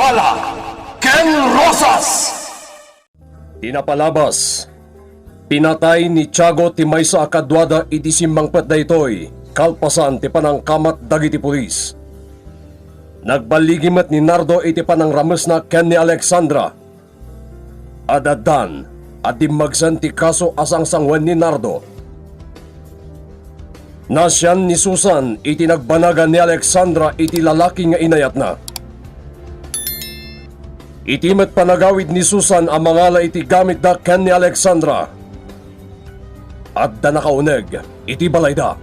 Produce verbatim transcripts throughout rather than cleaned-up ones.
Pala ken Rosas! Ti napalabas, pinatay ni Tiago ti maysa a kaduada iti simmangpet daytoy, kalpasan ti panangkamat dagiti pulis. Nagballigi met ni Nardo iti panangramesna ken ni Alexandra. Ad-addan a dimmagsen ti kaso a sangsangoen ni Nardo. Nasian ni Susan iti nagbanagan ni Alexandra iti lalaki nga inayatna. Iti met panagawid ni Susan a mangala iti gamitda ken ni Alexandra, adda nakauneg iti balayda.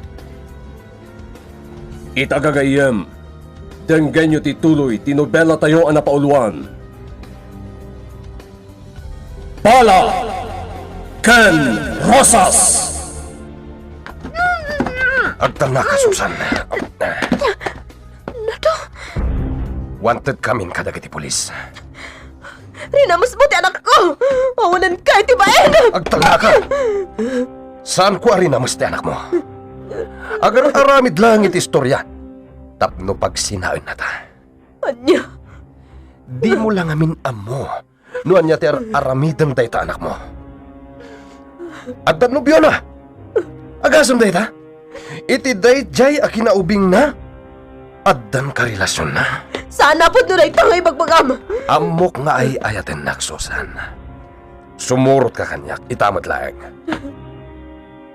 Ita gagayyem, denggenyo ti tuloy ti nobelatayo a napauluan. Pala ken Rosas! Agtalnaka, Susan. Nado? Wanted kamin kadagiti pulis. Rinamesmo ti anakko! Awanenka iti bain! Agtalnaka! Saanko a rinames ti anakmo. Agar-aramid laeng iti istoria tapno pagsinaennata. Ania? Dimo la ngamin ammo no ania ti ar-aramiden dayta anakmo. Addan nobiona. Agasem dayta? Iti daydiay a kinaubingna, addan karelasionna. Saan a pudno dayta nga ibagbagam. Ammok nga ay-ayatennak, Susan. Sumurotka kaniak, ita met laeng.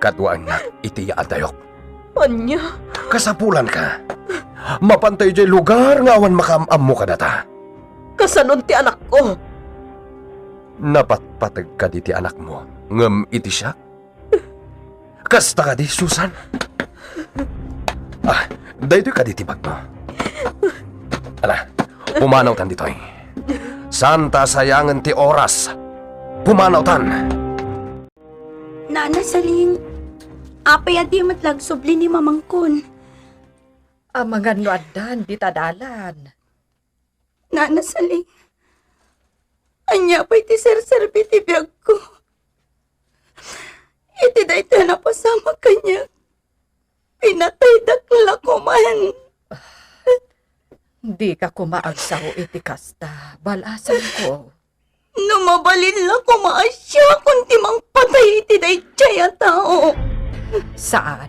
Kaduaennak iti yaaldayok. Ania? Kasapulanka. Mapanta idiay lugar nga awan makaam-ammo kadata. Kasanon ti anakko? Napatpateg kadi ti anakmo, ngem iti siak? Kasta kadi, Susan? Ah, daytoy kadi ti bagmo. Ala, pumanawtan ditoy. Saanta a sayangen ti oras. Pumanawtan! Nana Saling, apay a di met la agsubli ni mamangkon? Amangan no addan dita dalan. Nana Saling, ania pay ti serserbi ti biagko? Iti daytoy a napasamak kaniak, pinataydak la koman. Dika koma agsao iti kasta, bal-asanko. No mabalin la koma a siakon ti mangpatay iti daydiay a tao. Saan.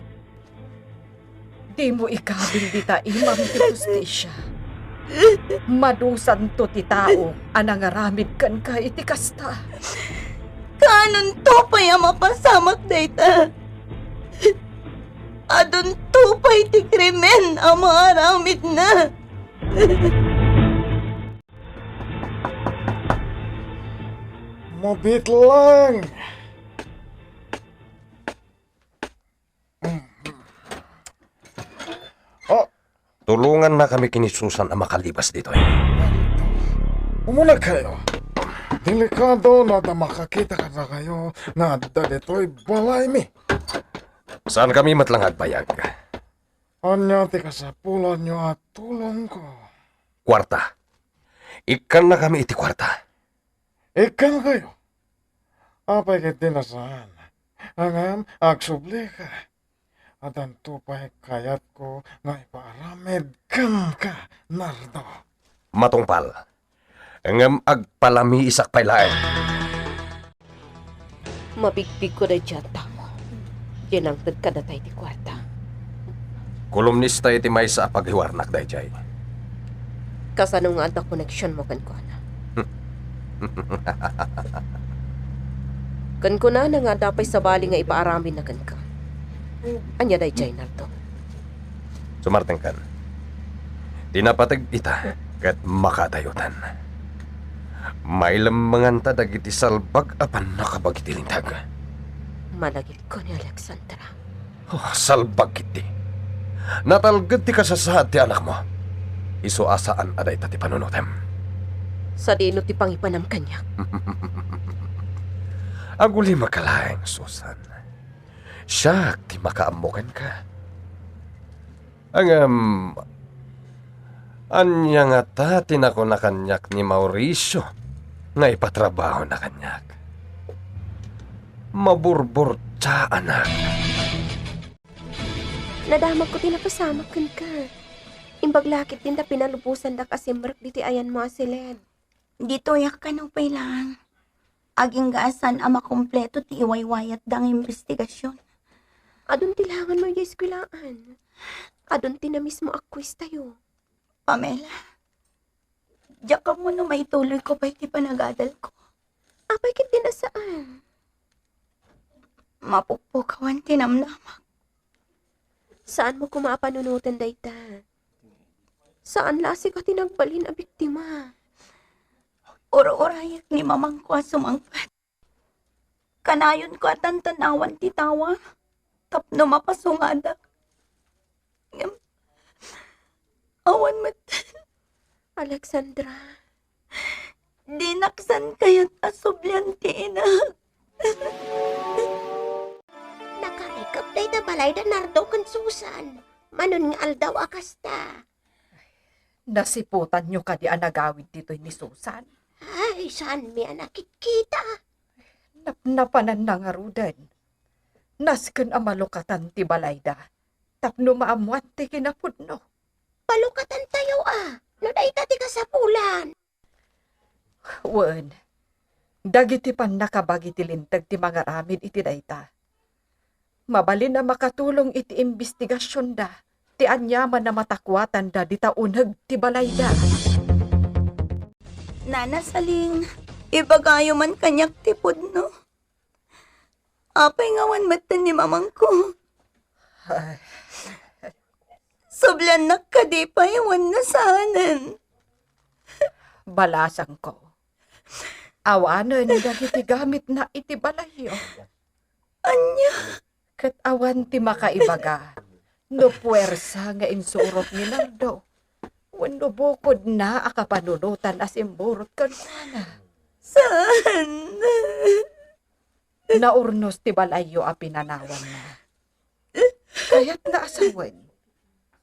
Dimo ikabil dita imam ti hustisia. Madusanto ti tao a nangaramid kenka iti kasta. Kaanonto pay a mapasamak dayta? Adunto pay ti krimen a maaramidna. Mabitlang! Oh, tulongannakami ken ni Susan a makalibas ditoy. Umunegkayo. Delikado no adda makakita kadakayo nga adda ditoy balaymi. Saankami met la nga agbayag. Ania ti kasapulanyo a tulongko? Kuarta. Ikkannakami iti kuarta. Ikkankayo? Apay ketdi a saan? Ngem agsublika. Addanto pay kayatko nga ipaaramid kenka, Nardo. Matungpal. Ngem agpalamiisak pay laeng. Mabigpigko daydiay a tao. Diay nangted kadata iti kuarta. Kolumnista iti maysa a pagiwarnak daydiay. Kasano nga adda koneksionmo kenkuana? Ken kunana nga adda pay sabali nga ipaaramidna kenka. Ania daydiay, Nardo? Sumartengkan. Ti napateg ita ket makadayotan. Mailemmenganta dagiti salbag a pannakabag iti linteg. Malagipko ni Alexandra. Oh, salbag ketdi. Natalged ti kasasaad ti anakmo. Isu a saan a dayta ti panunotem. Sadino ti pangipanam kaniak? Agulimaka laeng, Susan. Siak ti makaammo kenka. Ngem, ania ngata ti nakuna kaniak ni Mauricio nga ipatrabahona kaniak? Maburburtsaanak. Nadamagko ti napasamak kenka. Imbag la ketdin ta pinalubosandak a simrek ditoy ayanmo a siled. Ditoyak kano pay laeng. Agingga a saan a makompleto ti iwaywayatda nga imbestigasion. Adun ti langanmo idiay eskuelaan. Adun ti namismo a quiz tayo. Pamela, diak ammo no maituloyko pay ti panagadalko. Apay ketdin a saan? Mapukpukawan ti namnamak. Saanmo koma a panunoten dayta. Saan la a sika ti nagbalin a biktima. Ur-urayak ni mamangko a sumangpet. Kanayonko a tantanawan ti tawa tapno mapasungada. Ngem, awan met. Alexandra. Dinak saan kayat a sublian ti inak. Nakarikep dayta balayda Nardo ken Susan. Manon nga aldaw a kasta. Nasiputanyo kadi a nagawid ditoy ni Susan? Ay, saanmi a nakikita. Napnapananna ngaruden. Nasken a malukatan ti balayda tapno maammoan ti kinapudno. Palukatantayo a, no dayta ti kasapulan. Wen, dagiti pannakabagi ti linteg ti mangaramid iti dayta. Mabalin a makatulong iti imbestigasionda ti aniaman a matakuatanda dita uneg ti balayda. Nana Saling, ibagayo man kaniak ti pudno. Apay nga awan metten ni mamangko? Ay. Subliannak kadi pay wenno saanen? Balasangko. Awanen dagiti gamitna iti balayyo. Ania? Ket awan ti makaibaga no puwersa nga insurot ni Nardo wenno bukodna a kapanunotan a simburot kenkuana. Saan? Naurnos ti balayyo a pinanawanna. Kayatna a sawen.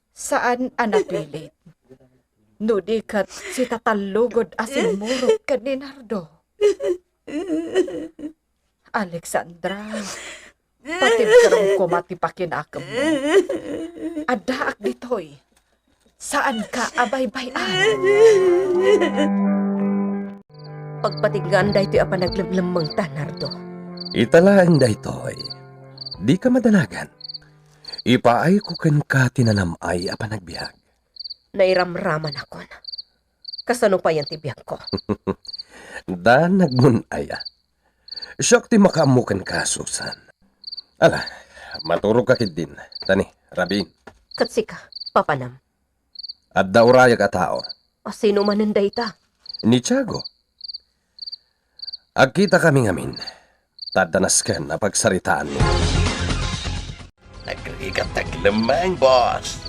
Saan a napilit. No di ket sitatallugod a simmurot ken ni Nardo. Alexandra, patibkerem koma ti pakinakemmo. Addaak ditoy. Saanka a baybay-an. Pagpatibngan daytoy a panaglemlemmengta, Nardo. Ita laeng daytoy. Dika madanagan. Ipaayko kenka ti nanam-ay a panagbiag. Nairamramanakon. Kasano payen ti biagko? Danagmon aya. Siak ti makaammo kenka, Susan. Ala, maturogka ketdin. Tani, rabiin. Ket sika, papanam? Adda urayak a tao. A sino manen dayta? Ni Tiago. Agkitakami ngamin. Ta adda nasken a pagsaritaanmi. Nagrigat ti aglemmeng, boss.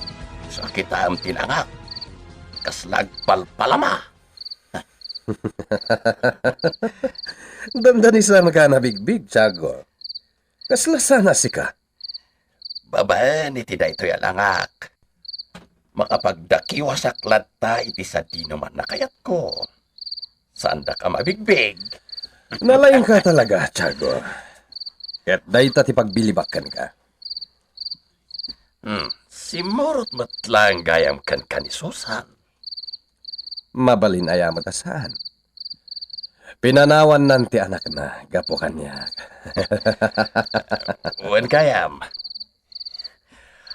Sakitaem ti nangak. Kasla agpalpalama. Dandanisanka a nabigbig, Tiago. Kasla saan a sika? Babaen iti daytoy a langak, makapagdakiwasak latta iti sadinoman a kayatko. Saandak a mabigbig. Nalaingka talaga, Tiago. Ket dayta ti pagbilibak kenka. Hmm, simmurot met laeng gayam kenka ni Susan. Mabalin aya met a saan. Pinanawannan ti anakna gapu kaniak. Wen gayam.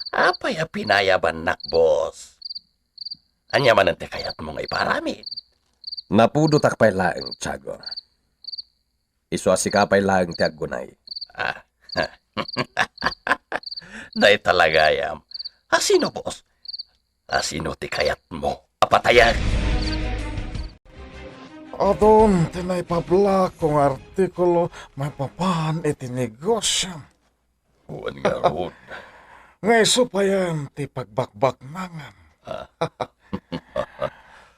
Apay a pinayabannak, boss? Ania manen ti kayatmo nga iparamid? Napudotak pay laeng, Tiago. Isu a sika pay laeng ti aggunay. Ah. Dayta la gayam. A sino, boss? A sino ti kayatmo a patayen? Adun ti naipablako nga artikulo maipapan iti negosiom. Wen ngarud. Nga isu payen ti pagbakbaknangan. Ah.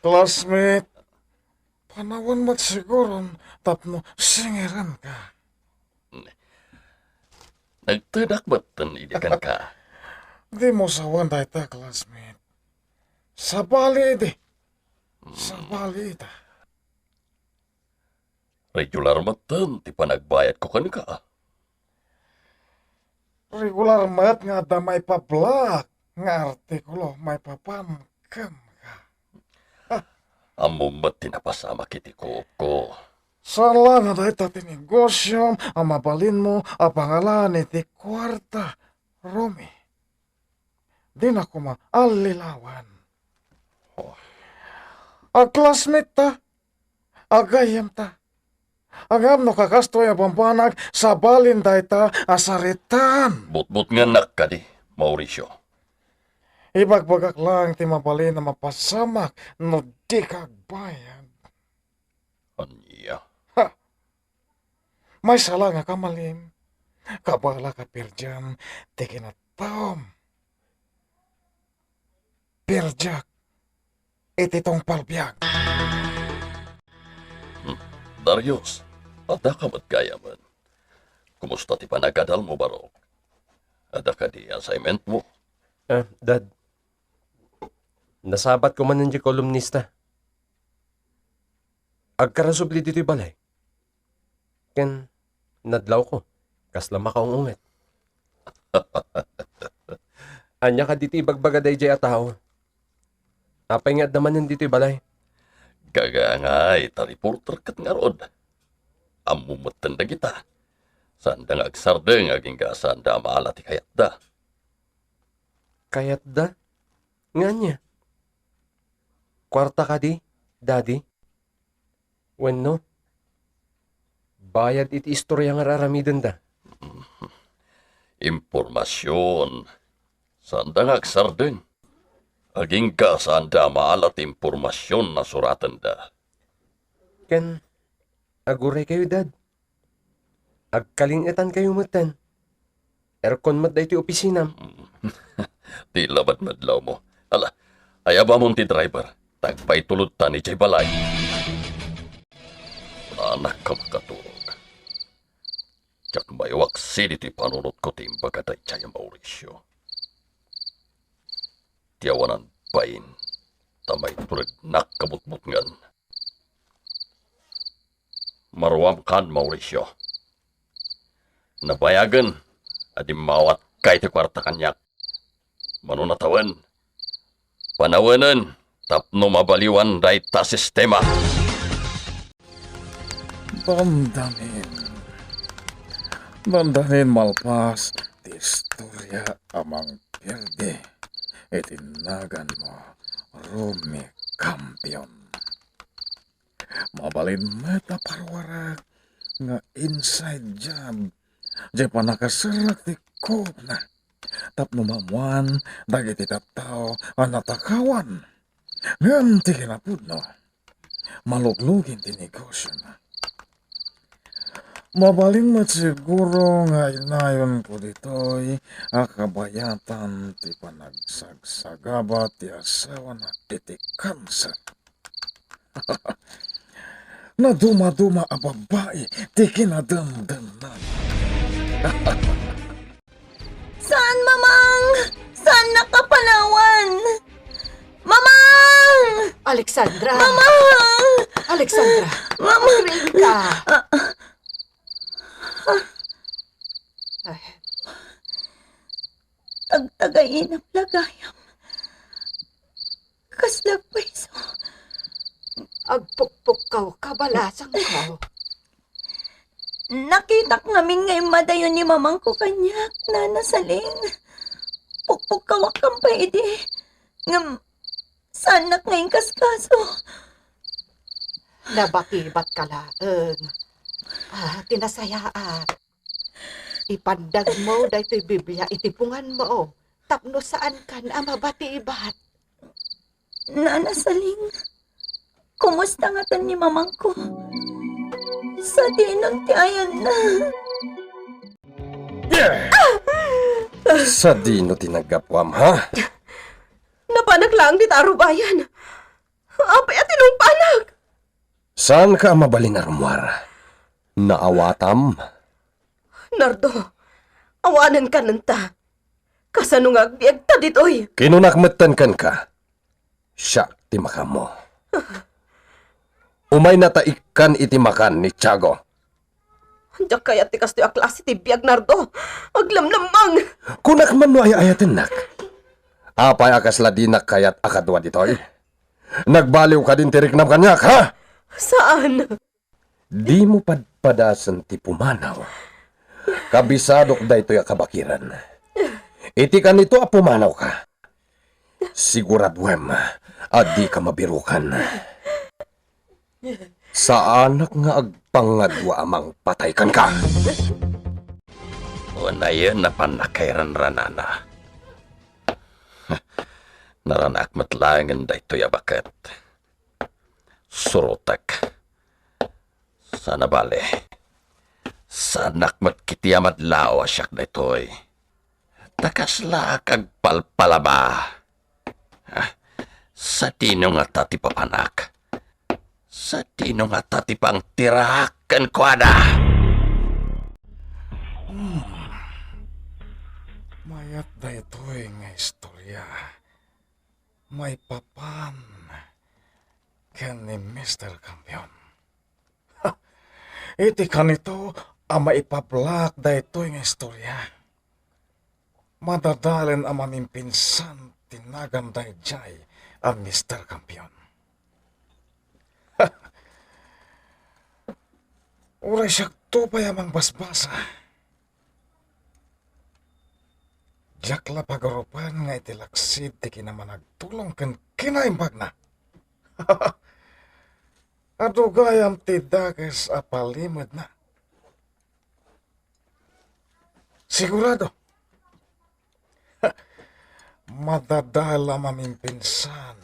Classmate, panawen met siguron tapno singirenka. Nagtedak metten idi kenka. Dimo sawen dayta, classmate. Sabali idi. Hmm. Sabali ita. Regular metten ti panagbayadko kenka. Regular met nga adda maipablak nga artikulo maipapan kenka. Ammom met ti napasamak iti kuopko. Saan la nga dayta ti negosiom a mabalinmo a pangalan iti kuarta, Romy. Dina koma allilawan. Oh. Agclassmate ta, agayyem ta. Ngem no kakastoy a bambanag, sabalin dayta a saritaan. Butbutngennak kadi, Mauricio. Ibagbagak laeng ti mabalin a mapasamak no dika agbayad. Ania? Ha! Maysa la nga kamalim, kabalak a perdiam ti kinattaom. Perdiak iti tungpal biag. Hmm. Darius, adda ka met gayamen. Kumusta ti panagadalmo, Barok? Adda kadi assignmentmo? Ah, Dad, nasabatko manen diay kolumnista. Agkarasubli ditoy balay. Ken nadlawko, kasla makaung-unget. Ania kadi ti ibagbaga daydiay a tao? Apay nga adda manen ditoy balay? Gagangay ta reporter ket ngarud. Ammom metten dagita. Saanda nga agsardeng agingga saanda a maala ti kayatda. Kayatda? Nga ania? Kuarta kadi, Daddy? Wenno, bayad iti istoria nga ar-aramidenda? Impormasion. Saanda nga agsardeng. Agingga saanda a maala ti impormasion a suratenda. Ken aguraykayo, Dad. Agkaling-etankayo metten. Aircon met daytoy opisinam. Ti labad madlawmo. Ala, ayabamon ti driver. Tagpaitulodtan idiay balay. Anak ka makaturog. Diak mayawaksi ditoy panunotko ti imbaga daydiay a Mauricio. Ti awanan bain, ta maiturednak kabutbutngen. Maruamkan, Mauricio. Nabayagen a dimmawatka iti kuarta kaniak. Mano natawen, panawenen tapno mabaliwan dayta sistema. Dandanin. Dandanin malpas ti istoria a mangperde iti naganmo, Romy Campion. Mabalin met a parwarek nga inside job diay pannakaserrek ti kuopna tapno maammoan dagiti tattao a natakawan. Ngem ti kinapudno, maluglugin ti negosiona. Mabalin met siguro nga inayonko ditoy a kabayatan ti panagsagsagaba ti asawana iti kanser. Nadumaduma a babai ti kinademdemna. Saan, Mamang! Saannak a panawan! Mamang! Alexandra! Mamang! Alexandra! Mamang! Agriing ka! Ah, ah. Ay. Tagtagainam la gayam. Kasla payso. Agpukpukkaw ka, balasangko. Nakitak ngamin nga immadayo ni mamangko kaniak, Nana Saling. Pukpukkawak pay idi. Ngem, saannak nga inkaskaso. Nabatibatka laeng. Ah, ti nasayaat. Ipandagmo daytoy Biblia iti punganmo tapno saankan a mabatibat. Nana Saling, kumusta ngaten ni mamangko? Sadino ti ayanna? Sadino ti naggapuam, ha? Napanak laeng dita arubayan. Apay a tinungpanak? Saanka a mabalin a rummuar? Naawatam. Nardo, awanenka nenta. Kasano nga agbiagta ditoy? Kinunak metten kenka, siak ti makaammo. Umayna ta ikkan iti makan ni Tiago. Diak kayat ti kastoy a klase ti biag, Nardo. Aglamlammang! Kunak man no ay-ayatennak. Apay a kasla dinak kayat a kadua ditoy? Nagbaliw kadin ti riknam kaniak, ha? Saan? Dimo padpadasen ti pumanaw. Kabisadok daytoy a kabakiran. Iti kanito a pumanawka, siguraduem a dika mabirukan. Saanak nga agpangadua a mangpatay kenka. Unayen a pannakairanranana. Naranak met laengen daytoy a baket. Surotek. Sana bale. Saanak met ketdi a madlaw a siak daytoy. Ta kaslaak agpalpalaba. Ah, sadino ngata ti papanak? Sadino ngata ti pangtiraak kenkuana? Hmm. Mayat daytoy nga istorya. Maipapan ken ni Mister Campion. Iti kanito a maipablak daytoy nga istorya, madadaelen a mamimpinsan ti nagan daydiay a Mister Campion. Uray siakto pay a mangbasbasa, diak la pagurupen nga iti laksid ti kinamanagtulong ken kinaimbagna. Adu gayam ti dakes a palimedna. Sigurado, madadael a mamimpinsan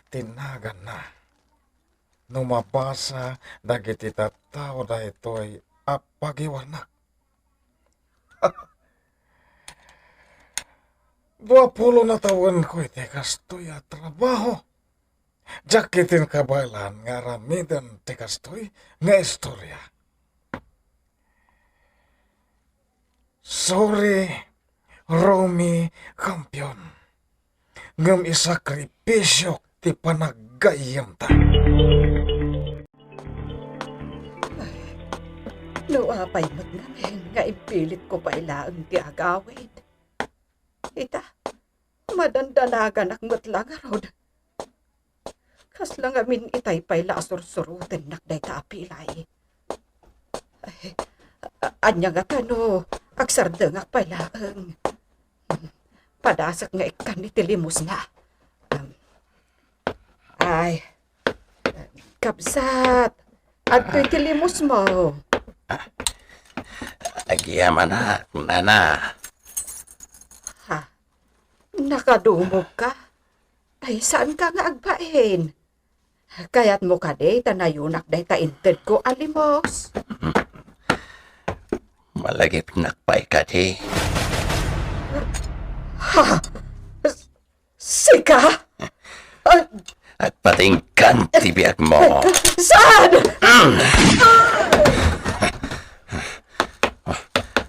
ti naganna no mabasa dagiti tattao daytoy a pagiwarnak. Dua pulo a tawenko iti kastoy a trabaho. Diak ketdin kabaelan nga aramiden ti kastoy nga istorya. Sorry, Romy Campion. Ngem isakripisiok ti panaggayyemta. No apay met ngamin nga impilitko pay laeng ti agawid. Ita, madandanaganak met la ngarud. Kasla ngamin itay pay la a sursurotennak dayta a pilay. Ay, a-, ania ngata no agsardengak pay laeng? Padasek nga ikkan iti limosna. Um, ay, kabsat, adtoy ti limosmo. Agyamanak, nana. Ha? Nakadumogka? Ay, saanka nga agbain? Kayatmo kadi ta nayunak dayta intedko a limos? Malagipnak pay kadi? Ha? Sika? Ay, agpatingkan ti biagmo. Saan?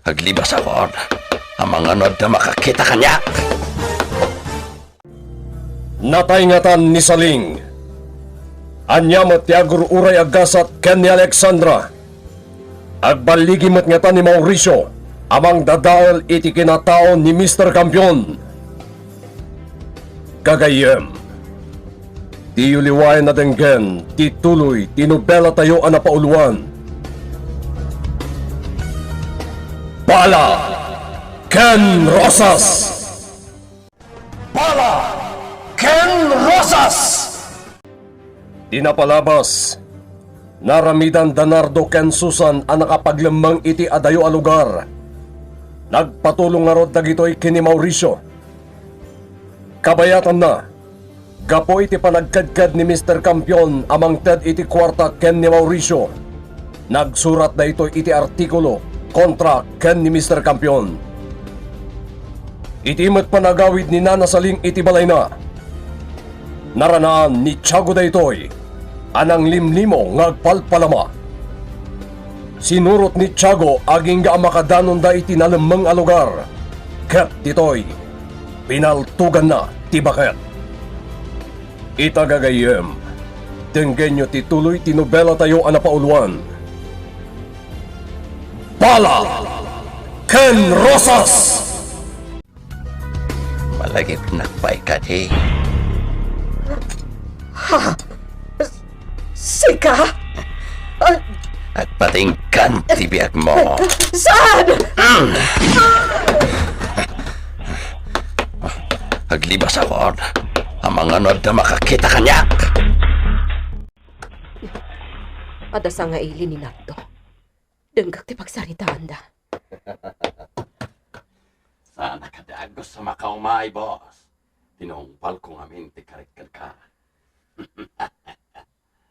Aglibasakon a manganod a makakita kaniak. Natay ngatan ni Saling. Ania met ti agur-uray a gasat ken ni Alexandra? Agballigi met ngata ni Mauricio a mangdadael iti kinatao ni Mister Campion. Gagayyem, diyo liwaen a denggen ti tuloy ti nobelatayo a napauluan, Bala ken Rosas. Bala ken Rosas! Ti napalabas, naramidan da Nardo ken Susan a nakapaglemmeng iti adayo a lugar. Nagpatulong ngarud dagitoy ken ni Mauricio. Kabayatanna, gapu iti panagkedked ni Mister Campion a mangted iti kuarta ken ni Mauricio, nagsurat daytoy iti artikulo kontra ken ni Mister Campion. Iti met panagawid ni Nana Saling iti balayna, naranaan ni Tiago daytoy a nanglimlimo nga agpalpalama. Sinurot ni Tiago agingga a makadanonda iti nalemmeng a lugar, ket ditoy, pinaltoganna ti baket. Ita gagayyem, denggenyo ti tuloy ti nobelatayo a napauluan, Bala ken Rosas! Lagipnak pay kadi. Ha? Sika? Ah, agpatinggan ti biagmo. Saan? Mm. Aglibasakon. Amangan no adda makakita kaniak. Adda sangaili ni Nardo. Denggek ti pagsaritaanda. Saan a kadagus a makaumay, boss. Tinungpalko ngamin ti karik kenka.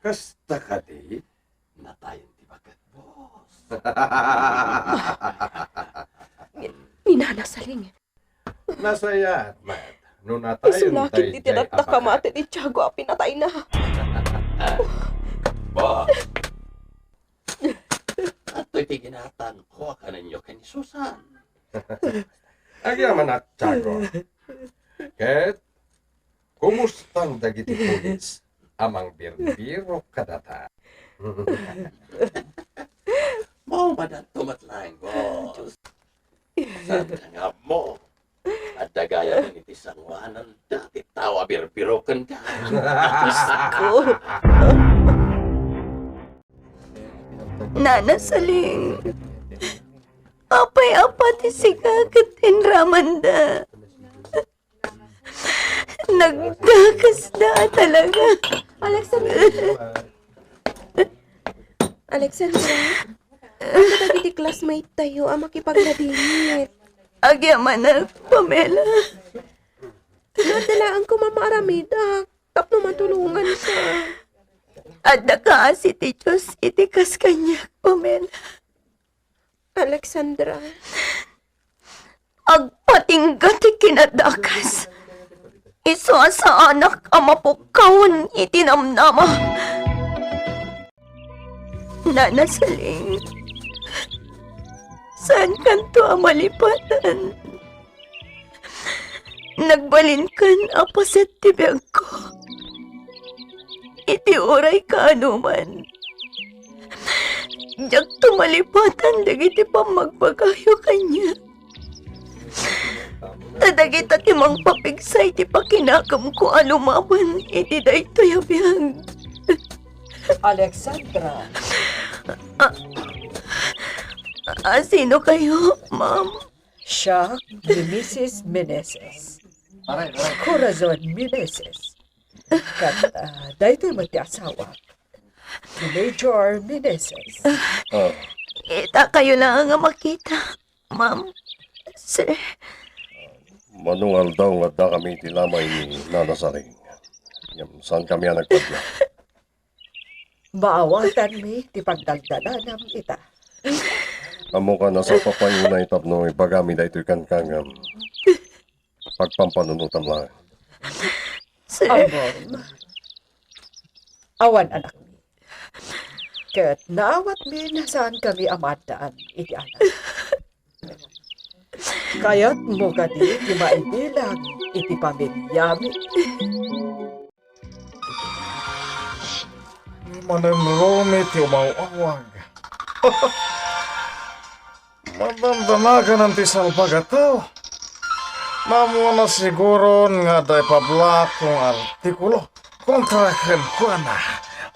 Kasta kadi? Natayen ti baket, boss. Ni, ni Nana Saling. Nasayaat met no natayen. Isu la ketdi ti daydiay a baket. Nakamati ni Tiago a pinatayna. Boss. Adtoy ti ginatangko a kanenyo ken ni Susan. Agyamanak, Tiago. Ket, kumustan dagiti pulis a mangbirbirok kadata? Maumadanto met laeng, boss. Saan nga ammo? Adda gayam iti sangoananda ti tao a birbirokenda. Diosko. Nana Saling, apay a pati sika ket inramanda? Nagdakesda a talaga. Alexandra. Alexandra, adda dagiti classmate tayo a makipagladingit. Agyamanak, Pamela. No adda laeng koma maaramidak, tapno matulonganka. Adda kaasi ti Dios iti kas kaniak, Pamela. Alexandra. Agpatingga ti kinadakes. Isu a saanak a mapukkawen iti namnama. Nana Saling, saankanto a malipatan. Nagbalinkan a paset ti biagko. Iti uray kaanuman, diakto malipatan dagiti pammagbagayo kaniak. Ta dagita ti mangpapigsa iti pakinakemko a lumaban iti daytoy a biag. Alexandra. A, a, sino kayo, ma'am? Siak ni Missus Meneses. Corazon Meneses. Ket, ah, daytoy met ti asawak, ni Major Meneses. Ah. Ita kayo lang nga makita, ma'am, sir. Mano nga aldaw nga adda kami iti lamay ni Nana Saling. Ngem saan kami a nagpadna? Maawatanmi ti pagdaldalanam ita. Ammoka, nasapa pay unay tapno ibagami daytoy kenka ngem pagpampanunotam laeng. Sir. Ammom, awan anakmi. Ket naawatmin a saankami a maaddaan iti anak. Kayatmo kadi ti maibilang iti pamiliami? Ni Manang Romy ti umaw-awag. Madamdamaganan ti salbag a tao. Ammoana siguron nga adda ipablak nga artikulo kontra kenkuana.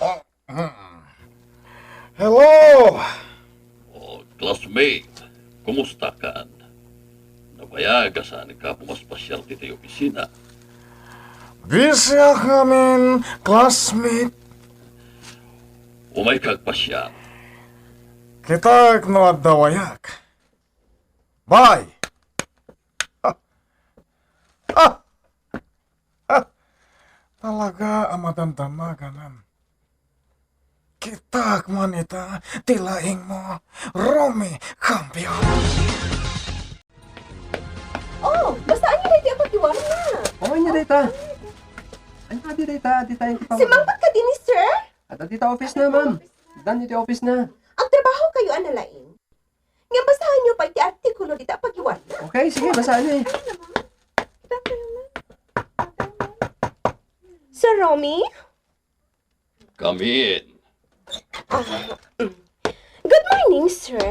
Oh, hmm. Hello! Oh, classmate, kumustakan? Nabayag a saanka a pumaspasiar ditoy opisina. Busyak ngamin, classmate. Umayka agpasiar. Kitaek no adda wayak. Bye! Ah! Ah! Ah! Talaga a madamdamaganan. Kitaek man ita ti laingmo, Romy Campion. Oh, basaanyo daytoy a pakiwarna. Oh, ania dayta? Ania dayta? Dita, dita. Simmangpet kadi ni sir? Adda dita office na, ma'am. Adda dita office na. Agtrabaho kayo a nalaing? Ngem basaanyo pay ti artikulo dita a pakiwarna. Okay, sige, basaanyo eh. Sir Romy? Come in. Ah, mm. Good morning, sir.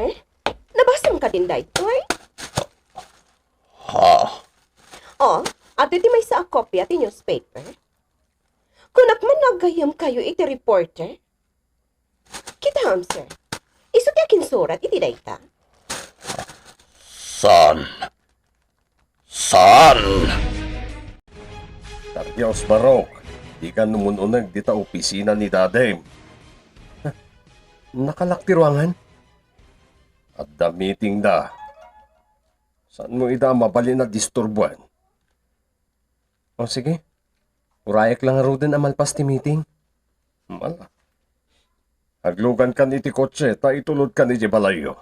Nabasam kadin daytoy? Ha? Oh, Adu ti maysa a kopia ti newspaper? Kunak man no aggayyemkayo iti reporter? Kitaem, sir. Isu ti akinsurat iti dayta. Saan? Saan? Tardiaus, Barok, dikan umun-uneg dita opisina ni Dadem. Nakalak ti ruangan? Adda meeting da. Saanmo ida a mabalin a disturboen? O, sige. Urayek la ngaruden a malpas ti meeting. Mala. Aglugankan iti kotse ta itulodkan iti balayyo.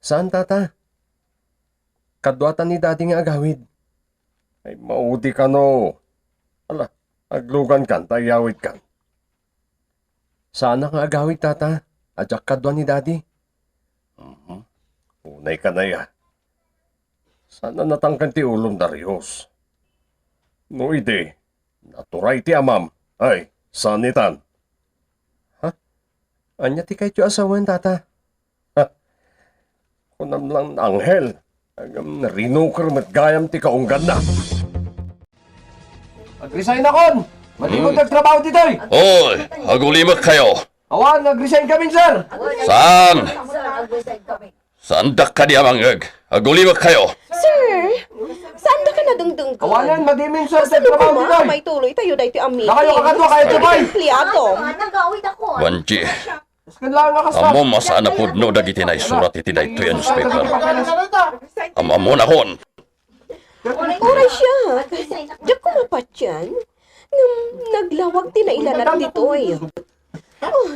Saan, tata? Kaduatan ni Daddy nga agawid. Ay, maudi kano. Ala, aglugankan ta iyawidkan. Saanak nga agawid, tata. Adiak kadua ni Daddy. Mhm. Unay ka na ya. Saan a natangken ti ulom, Darius? No idi, naturay ti amam. Ay, saan itan? Ha? Ania ti kayatyo a sawen, tata? Ha? Kunam lang, Angel. Agam, rinuker met gayam ti kaungganna. Agresign akon! Madi ko Hmm. agtrabaho ditoy! Oy, agulimek kayo! Awan, agresign kami, sir! Saan? Saandak kadi a mangngeg? Agulimek kayo! Sir, saanda ka nadungdunggan? Awanen, madimin, sir, Kasano agtrabaho koma ditoy! may tuloy tayo daytoy a meeting? Nakayo kakadwa kayo, Dubai! Empleyado. Banji, Iskan lang nga kasta! Ammom a saan a pudno dagiti naisurat iti daytoy a newspaper. Am-ammon akon. Uray siak, diak koma patien. Ngem naglawag ti nailanad ditoy. Oh,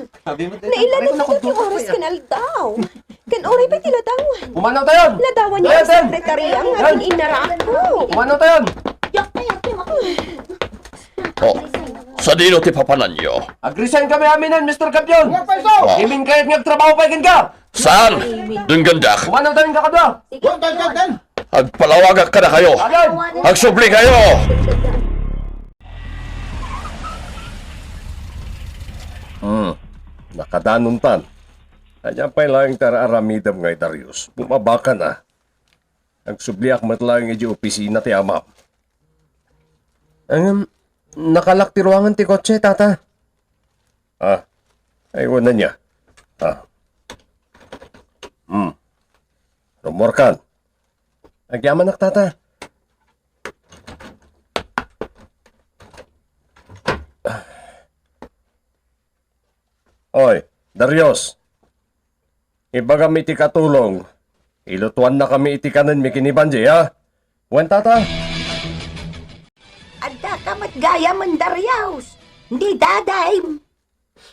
nailanad ditoy ti oras ken aldaw. Ken uray pay ti ladawan. Umanaw tayon! Ladawan niya ang Ayan, ayan. Sekretarya nga Ayan. Akin inarako. Umanaw tayon! Oh, sadino ti papananyo? Agresign kami aminen, Mister Campion! Ah. Imin kayat nga agtrabaho pay kenka! Saan? Denggendak. Umanaw tayon kakadua! Agpalawagak kadakayo. Agad! Agsubli kayo! Hmm. Nakadanontan. Ania pay laeng ti ar-aramidem ngay, Darius? Bumabaka na. Agsubliak met laeng iti opisina ti amam. Ngem, nakalak ti ruangan ti kotse, tata. Ah, ay, wala niya. Ah. Hmm. Rumorkan. Agyamanak, tata. Oy, Darius. Ibagam iti katulong, ilutuannakami iti kanenmi ken ni Banji, ha? Wen, tata? Addaka met gayamen, Darius. Ni Dadayem.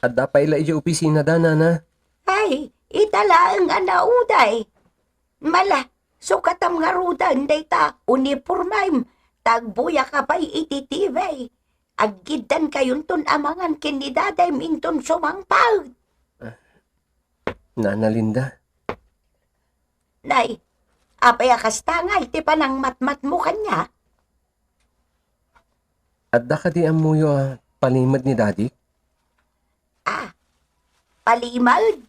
Adda pay la idiay opisinada, nana. Ay, ita laeng a nauday. Mala, sukatam ngaruden dayta unipormem, ta agbuyaka pay iti T V. Aggiddankayonton a mangan ken ni Dadayem inton sumangpet. Nana Linda. Nay, apay a kasta ngay ti panangmatmatmo kaniak? Adda kadi ammoyo a palimed ni Daddy? Ah, palimed?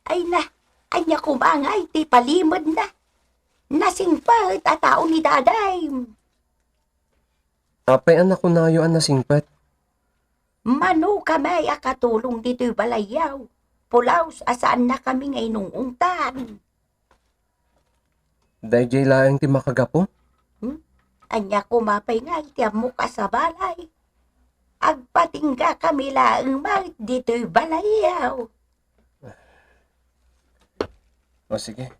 Ay na, ania koma ngay ti palimedna? Nasingpet a tao ni Dadayem. Apay a nakunayo a nasingpet? Mano kami a katulong ditoy balayyo. Pulaos a saannakami nga inung-ungtan. Daydiay laeng ti makagapu? Hmm? Ania koma pay ngay ti ammok a sabali? Agpatingga kami laeng met ditoy balayyo. O, sige.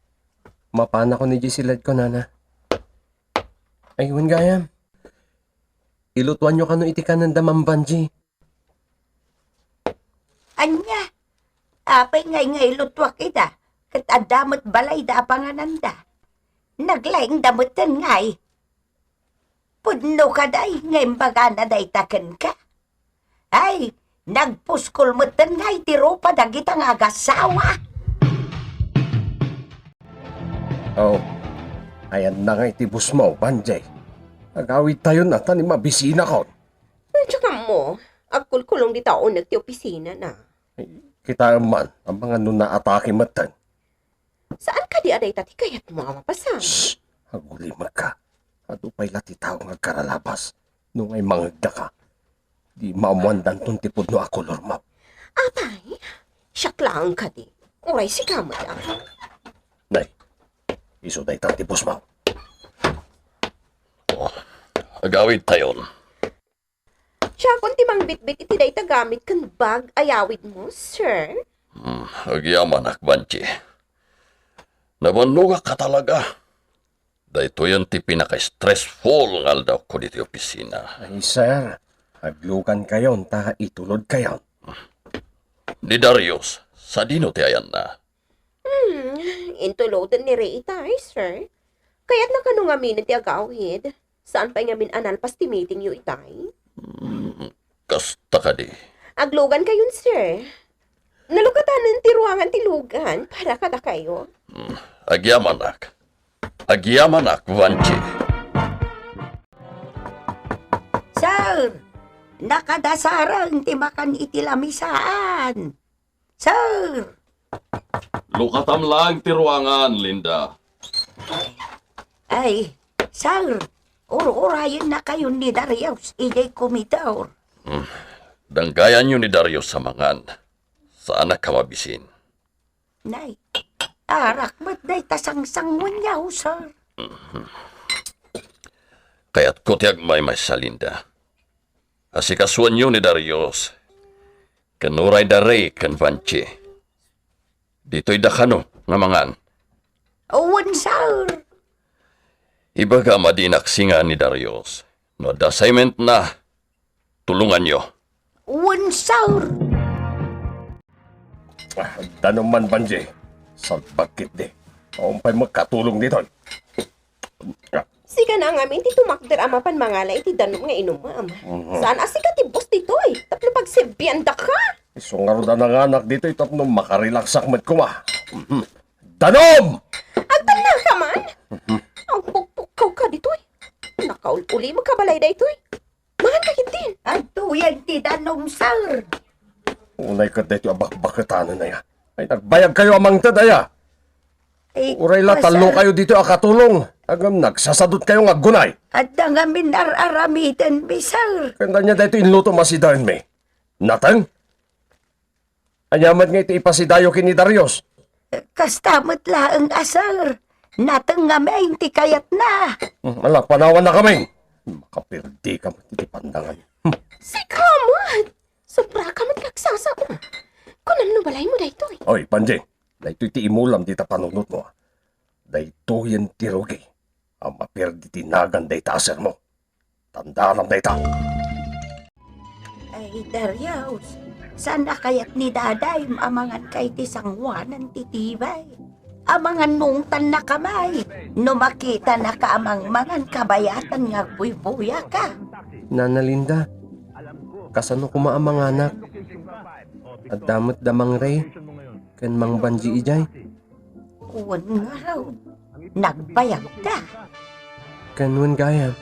Mapanakon idiay siledko, nana. Ay, wen gayam. Ilutuanyo kano iti kanenda, Ma'am Banji. Ania? Apay ngay nga ilutuak ida, ket adda met balayda a pangananda. Naglaingda metten ngay. Pudno kadi nga imbagana dayta kenka? Ay, nagpuskol metten ngay ti rupa dagita nga agassawa. Oh, ayanna ngay ti busmo, Banji. Agawidtayon a ta ni mabisinakon. Diak ammo, agkulkulong dita uneg ti opisinana. Kitaem man, amangan no naatake metten. Saan kadi a dayta ti kayatmo a mapasan? Shh! Agulimekka. Adu pay la ti tao nga agkaralabas no ngay mangngegdaka. Di maammoandanton ti pudno a kolormo. Apay, siak laeng kadi. Uray sika met, a. Nay, isu dayta ti busmo. Oh, agawidtayon. Siakon ti mangbitbit iti dayta gamit ken bag a yawidmo, sir. Hmm, agyamanak, Banji. Nabannogak a talaga. Daytoyen ti pinaka-stressful nga aldawko ditoy opisina. Ay, sir, aglugankayon ta itulodkayon. Ni Darius, sadino ti ayanna? Hmm, intuloden ni Ray itay, sir. Kayatna kano ngaminen ti agawid? Saan pay ngamin a nalpas ti meetingyo itay? Hmm, kasta kadi. Aglugankayon, sir. Nalukatanen ti ruangan ti lugan para kadakayo. Hmm, agyamanak. Agyamanak, Vanchi. Sir, nakadasareng ti makan iti lamisaan. Sir! Lukatam laeng ti ruangan, Linda. Ay, sir, ur-urayennakayon ni Darius idiay komedor. Hmm. Danggayanyo ni Darius a mangan. Saanak a mabisin. Nay, arak met dayta sangsanguenyo, sir. Mhm. Kayatko ti agmaymaysa, Linda. Asikasuenyo ni Darius, ken uray da Ray ken Vanchi. Ditoy da kano nga mangan. Wen, sir. Ibagam a dinak singa ni Darius. No adda assignment na, tulonganyo. Wen, sir. Ah, danom man, Vanchi. Salbag ketdi. Awan pay makatulong ditoy. Sika na ngamin ti tumakder a mapan mangala iti danom nga inumam. Mhm. Saan a sika ti boss ditoy? Tapno pagserbiandaka. Isu ngarud a nanganak ditoy tapno makarelaksak met koma. Mhm. Danom! Agtannaka man? Mhm. Agpukpukkaw ka ditoy. Nakaul-ulimka balay daytoy. Mangan ka ketdin. Adtoyen ti danom, sir. Unay ket daytoy a bakbaketanen aya. Ay, nagbayagkayo a mangted aya. Ay, uray la tallokayo ditoy a katulong. Ngem nagsasadutkayo nga aggunay. Adda ngamin ar-aramidenmi, sir. Ken ania daytoy inlutom a sidaenmi? Nateng? Ania met nga iti ipasidayo ken ni Darius? Kasta met laeng a, sir. Nateng ngamin ti kayatna. Hmm, ala, panawanna kami. Makaperdika met iti pandangan. Hmm. Sika met! Sobra ka met nga agsasao. Kunam no balaymo daytoy. Oy, Panji, daytoy ti imulam dita panunotmo. Daytoyen ti rugi a maperdi ti nagan dayta a sermo. Tandaanam dayta. Ay, Darius, saan a kayat ni Daday a manganka iti sangoanan ti tibay? Amangan no ungtannaka may, no makitanaka a mangmangan kabayatan nga agbuybuyaka. Nana Linda, kasano koma a manganak? Adda met da Mang Ray ken Mang Banji idiay. Wen ngarud, nagbayagda. Ken wen gayam,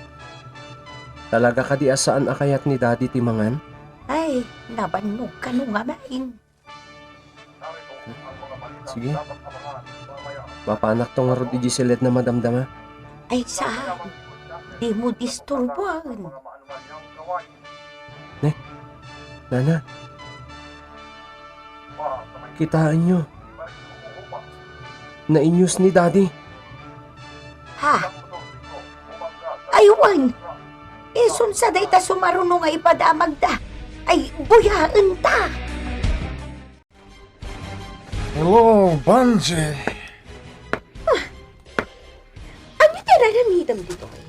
talaga kadi a saan a kayat ni Daddy ti mangan? Ay, nabannog kano ngamin. Sige. Mapanakto ngarud idiay siled na madamdama. Ay, saan? Dimo disturboen. Ne? Nana? Kitaenyo. Nainyos ni Daddy. Ha? Ay, wen! Isunsa dayta sumaruno nga ipadamagda? Ay, buyaenta! Hello, Banji. Ah, ania ti ar-aramidem ditoy?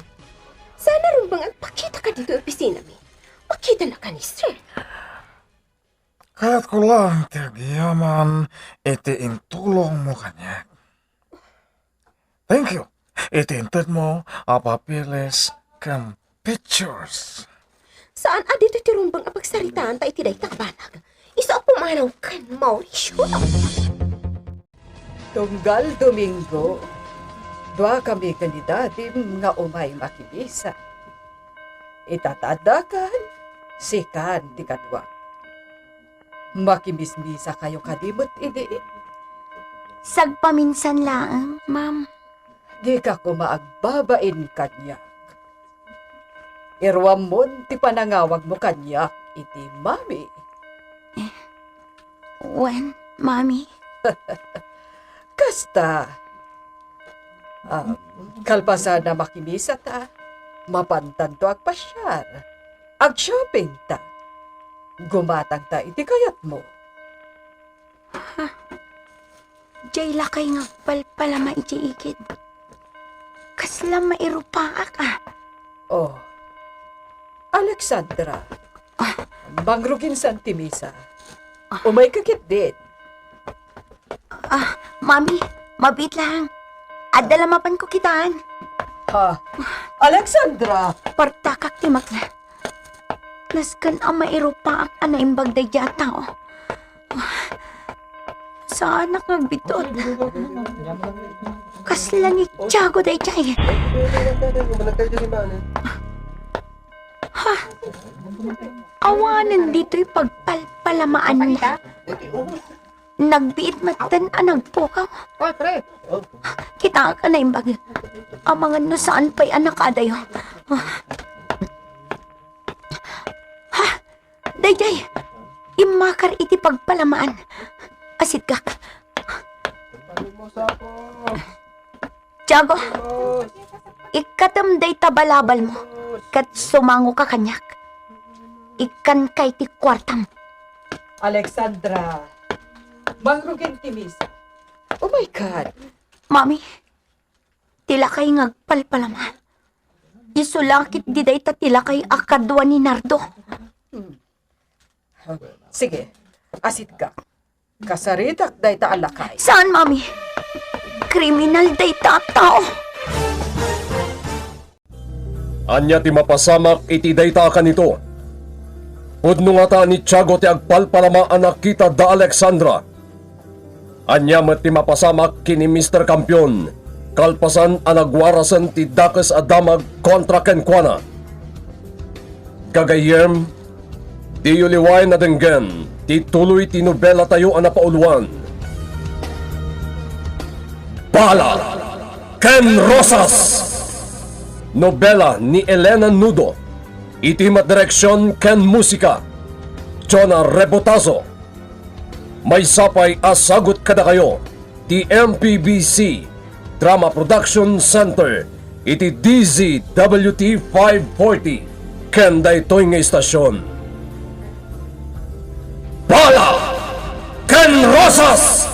Saan a rumbeng agpakitaka ditoy opisinami? Makitanaka ni Sir. Kayatko laeng ti agyaman iti intulongmo kaniak. Thank you iti intedmo a papeles ken pictures. Saan a ditoy ti rumbeng a pagsaritaanta iti dayta a banag. Isu a pumanaw ken Mauricio. Tunggal Domingo, duakami ken ni Dadim nga umay makimisa. Ita ta addakan, sikan ti kadua. Makimismisakayo kadi met idi? Sagpaminsan laeng, ma'am. Dika koma agbabain kaniak. Iruammon ti panangawagmo kaniak iti mami. Wen, mami. Kasta, ah, kalpasan a makimisata, mapantanto agpasiar. Agshoppingta. Gumatangta iti kayatmo. Ha? Diay lakay nga agpalpalama iti igid. Kasla mairupaak, a. Oh. Alexandra, mangruginsan ti misa. Umayka ketdin. Ah, mami, mabiit lang. Adda la mapanko kitaan. Ha? Alexandra! Partakak ti makna. Nasken a mairupaak a naimbag daydiay a tao. Saanak nga agbiddut. Kasla ni Tiago daydiay. Ha? Awanen ditoy pagpalpalamaanna. Nagbiit metten a nagpukaw. Oy, pre! Kitaak a naimbag. Amangan no saan pay a nakadayo. Ha? Daydiay! Immakar iti pagpalamaan. Asiddek. Tiago, ikkatem dayta balabalmo, ket sumangoka kaniak. Ikkanka iti kuartam. Alexandra, mangrugin ti misa. Umaykan. Mami, ti lakay nga agpalpalama. Isu la ketdi dayta ti lakay a kadua ni Nardo. Hmm. Sige, asiddek. Kasaritak dayta a lakay. Saan, Mami? Kriminal dayta a tao. Ania ti mapasamak iti dayta a kanito? Pudno ngata ni Tiago ti agpalpalama a nakita da Alexandra. Ania met ti mapasamak ken ni Mister Campion, kalpasan a nagwarasen ti dakes a damag kontra kenkuana? Gagayyem, diyo liwaen a denggen ti tuloy ti nobelatayo a napauloan, Bala ken Rosas! Nobela ni Elena Nudo. Iti madireksion ken musika, Jonah Rebotazo. Maysa pay a sagut kadakayo ti M P B C Drama Production Center iti D Z W T five forty ken daytoy nga istasion. Bala ken Rosas!